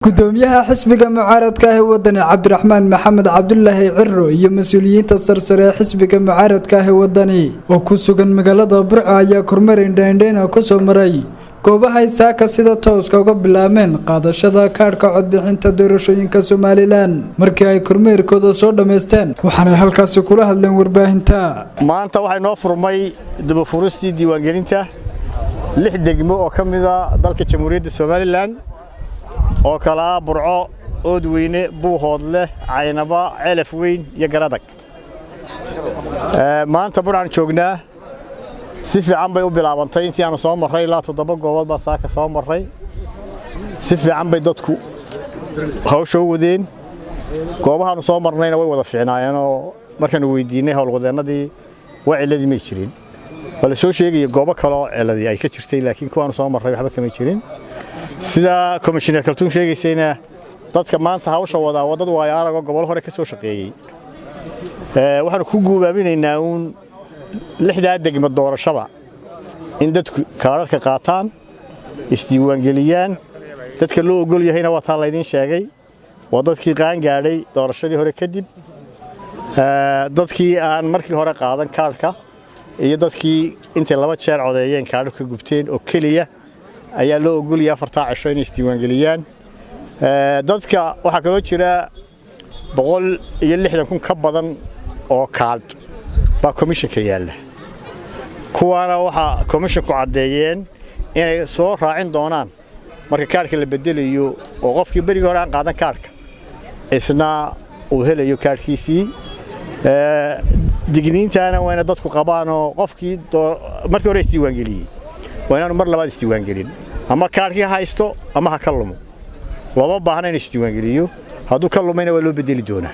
Gudoomiyaha xisbiga mucaaradka ah ee Wadani, Cabdiraxmaan Maxamed Cabdulaahi Ciro, iyo mas-uuliyiinta sarsare ee xisbiga mucaaradka ah ee Wadani oo ku sugan magaalada Burco ayaa kormeer indhaindhayna kusoo maray goobaha saaka sida tooska uga bilaabmeen qaadashada kaadhka codbixinta doorashooyinka Somaliland. Markii ay kormeerkooda soo dhammaysteen, waxaanay halkaasi kula hadleen warbaahinta. Maanta waxay noo furmay dabafuristii diiwaangelinta lix degmo oo ka mida dalka Jamhuuriyadda Somaliland, oo kala ah Burco, Oodweyne, Buuhoodle, Caynaba, Ceelaf Weyn iyo Garadag. Maanta Burcaan joognaa. Si fiican bay u bilaabantay. Intii aanu soo marray, ilaa toddoba goobood baa saaka soo marray. Si fiican bay dadku hawsha u wadeen. Goobahaanu soo marnayna way wada fiicnaayeenoo markaanu weydiinay howlwadeennadii, waa cilladii may jirin. Waa la soo sheegaya goobo kaleoo cilladii ay ka jirtay, laakiin kuwaanu soo marray waxba kama jirin. Sida Komishineer Kaltuun sheegaysayna, dadka maanta hawsha wadaa waa dad waayo aragoo gobol hore ka soo shaqeeyey. Waxaanu ku guubaabinaynaa uun lixdaa degmo doorashaba in dadku kaadharka qaataan, isdiiwaangeliyaan. Dadka loo ogol yahayna waa taa laydiin sheegay: waa dadkii qaan gaadhay doorashadii hore kadib, dadkii aan markii hore qaadan kaadhka, iyo dadkii intay laba jeer codeeyeen kaadho ka gubteen oo keliya ayaa loo ogolyahay 4-taa cisho inay isdiiwaangeliyaan. Dadka waxaa kaloo jira 160,000 ka badan oo kaadh baa komishanka yaalla. Kuwaana waxaa komishinku caddeeyeen inay soo raacin doonaan marka kaadhka la bedelayo, oo qofkii berigii hore aan qaadan kaadhka isna uu helayo kaadhkiisii. Digniintaana waa ina dadku qabaanoo qofkii markii hore isdiiwaangeliyey waa inaanu mar labaad isdiiwaangelin, ama kaadhkii ha haysto ama ha ka lumo. Looma baahna in isdiiwaangeliyo. Hadduu ka lumayna waa loo bedeli doonaa.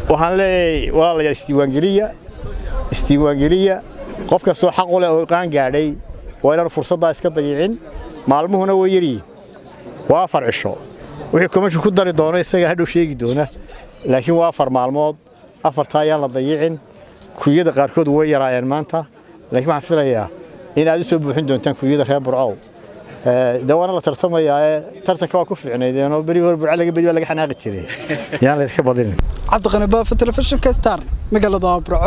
Waxaan leeyahay, walaalayaal, isdiiwaangeliya, isdiiwaangeliya. Qof kastoo xaq u leh oo qaan gaadhay waa inaanu fursaddaa iska dayicin. Maalmuhuna way yaryihiin, waa 4 cisho. Wixii komishin ku dari doono isaga hadhow sheegi doona, laakiin waa 4 maalmood. Afartaa ayaan la dayicin. Kuyada qaarkood way yaraayeen maanta, laakiin waxaan filayaa in aad u soo buuxin doontaan kuyada reer Burcow. De waana la tartamayaa ee tartanka waa ku fiicnaydeenoo berigii hore Burco laga bedi waa laga xanaaqi jiray. Yaan laydinka badinin. Cabdiqani Baafo, Telefishinka Star, magaalada Burco.